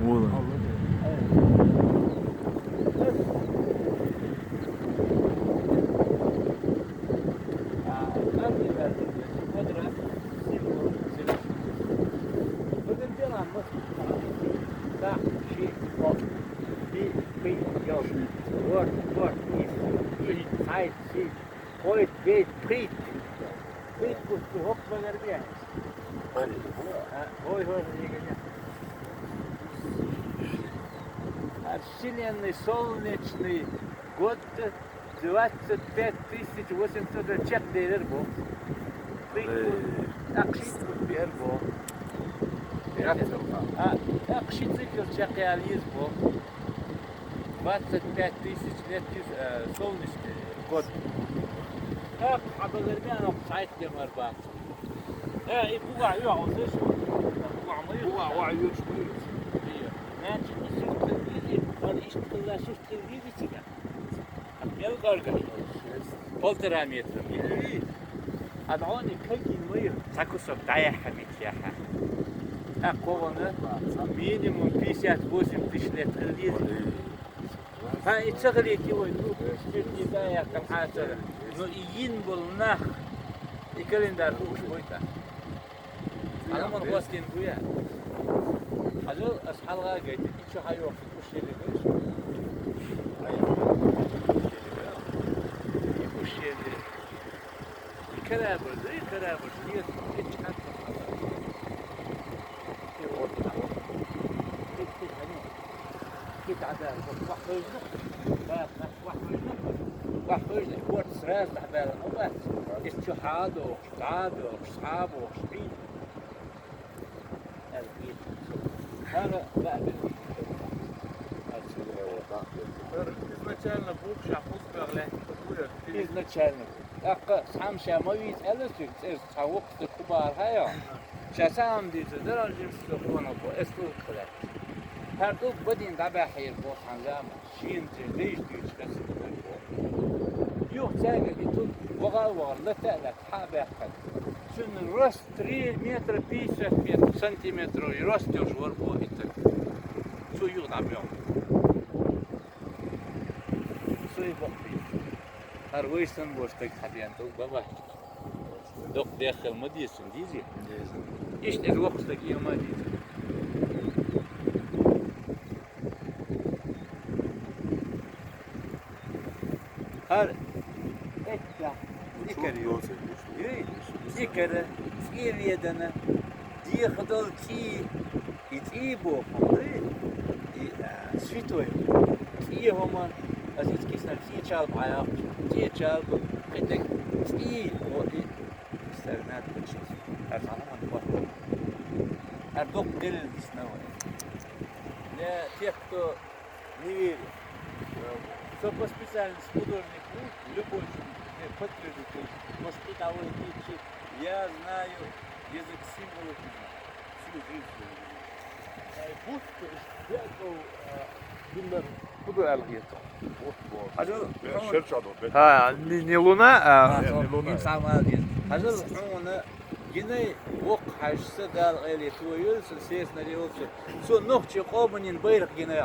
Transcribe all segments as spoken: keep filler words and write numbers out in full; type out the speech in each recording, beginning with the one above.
Вон. Хой, бей, прит. Прит, вот, вот, вот, вот, вот. А, ой, ой, ой, ой. А вселенный солнечный год двадцать пять тысяч восемьсот чек дерер бо. Прит, вот, акшит, вот, бер бо. А, акшит, цикл чек ялиз бо. Двадцать пять тысяч лет из, э, солнечный год. Так, а базарбян сайт демар бат. Э, и буга ю алсыш. Буга ма ю. Буга ва ю шмы. Значит, и шут кылгизи, он ишт кылла шут кылгизи сига. Мел гарга. Полтора метра. Адони кагин мыйр. Са кусок даяха митяха. А кована минимум пятьдесят восемь тысяч лет кылгизи. Ха, и цагали кивой, ну, чуть не да, я там хатер. Ну, и йин был нах, и календарь уж бой да. Ана ман гостин буя. Хазал асхалга гайти, и чо хайо, уж ели гайш. И уж ели. И корабль, да, и корабль, нет, и чат. И вот, и вот. И ты, они, Кит гӀадала, ваххуйна, ваххуйна, ваххуйна, корт сразу дӀабаьлла ма бац. Ишт чу хьадохуш, дӀадохуш, схьабохуш, хӀинца. ХӀара баьбина. Изначально бухша хӀузбар лехӀ. Изначально. ТӀаккха схьам ша ма вийца аьлла цуьнга, цӀерца цхьа воккха стаг хӀу бахьара хьайо. Ша схьам дийца, дарал жимса хӀуна бо, эс тӀулг хилаьцна. ХӀара тӀулг бадин дӀабаьхьира бо цхьана заман, шена цӀе дайша дуьйцуш хеза хилар бо. Юха цаьрга и тӀулг вагӀа а вагӀара, лата а лаьцна, хьа а баьккхина. Цуьнан рост три метра пятьдесят метр сантиметров рост йолуш вара бо и стаг. Цо юха дӀабоьлху. Цо и бакъ дийца. ХӀара вай санна бо стаг хьадеана тӀулг бан бац. Доккха деххал ма деза, дезий? Деза. Иштта иза воккха стаг а ма деза. ХӀара, этта, икар ю. Икар, цӀе ведана, деха долу цӀий, и цӀий боху, и, а, святой. ЦӀий хӀума, аса иза киснар цӀий чалба хьаяккху, цӀий чалба, кхидерг цӀий, о, и, Сарнат учись. Ар хьалха ма бахьа. Ар доккха делил дисна вай. Для тех, кто не верит. Кто по специальности художник, ну, любой человек подтвердит, то есть, может, кто-то а вы видите, я знаю язык символов, не знаю. Всю жизнь. Ай, бутт, бегал, а, биллар, худа аьлла хета. Бутт бо. Хьажал, Бе-, хьуна. Шерча до, бе-, ХӀа, не, не луна, а? А, Не, не луна. Ним сама дин. Хьажал, хьуна, гинай, воккха хьаьжса, Дала къайле, цо йолчу, сесна йолчу, цо нохчи къоманин байракъ гинай.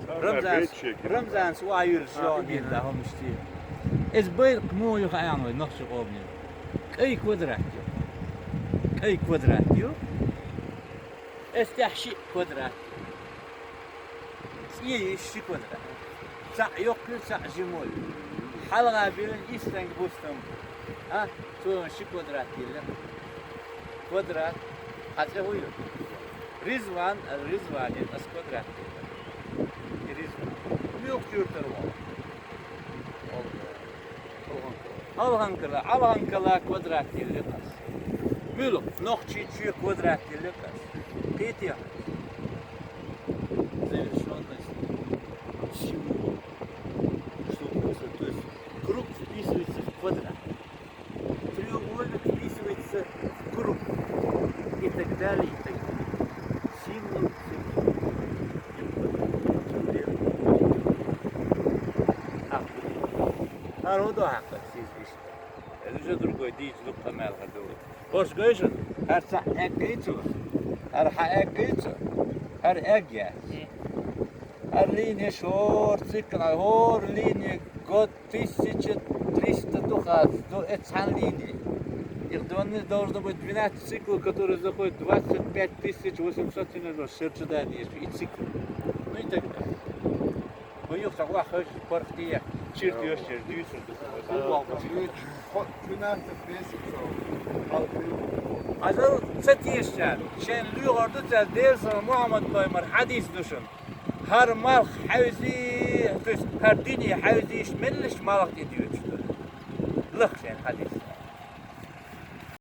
Рамзанс, Рамзанс вахьа йолуш, а, йогӀу дин, да, хӀумнаш тӀе. Иза байракъ муха ю хаьа вай, нохчи къоманин? КӀай квадрат ю. КӀай квадрат ю. Эс тӀехь шиъ квадрат. ЦӀе йиш ши квадрат. Цхьаъ йоккха ю, цхьаъ жима ю. Хьалха биллина истанг бустам. А? Цо ши квадрат йиллина. Квадрат. Хьан цӀе хӀун ю? Ризван, Ризван ю, ас квадрат йиллина. И Ризван. Муьлха чуьра тара вон? ХӀалханкала, хьалханкала квадрат йиллина ас. Муьлха, нохчий чоь квадрат йиллина ас. Кхетий хьан? Завершённость. Всего. Что просто, то есть круг вписывается в квадрат. Треугольник вписывается в круг. И так далее, и так далее. Символ, символ. А, вот так, как здесь. Это уже другой, дичь, ну, камел, ХӀорш гой шуна? ХӀара цхьаъ аьггай цо? ХӀара хьан аьггай цо? ХӀара эгга яц. ХӀара линия шор цикл, хӀора линия год тысяча триста дукха ду, э, цхьан линия. Их донна должно быть двенадцать циклов, которые заходят двадцать пять тысяч восемьсот сенажер, серчудание, и цикл. Ну и так далее. Бо юха ца вахаш, пархтия, чиртиёш, чир дюсур. Хо-, двенадцать месяцев. Азал ца тешча, шен лугар ду ца дерсан Мухаммад пайхамар хадис душун. Хар малх хавзи, то есть хар дини хавзи, меллиш малх идиёч. Лах шен хадис.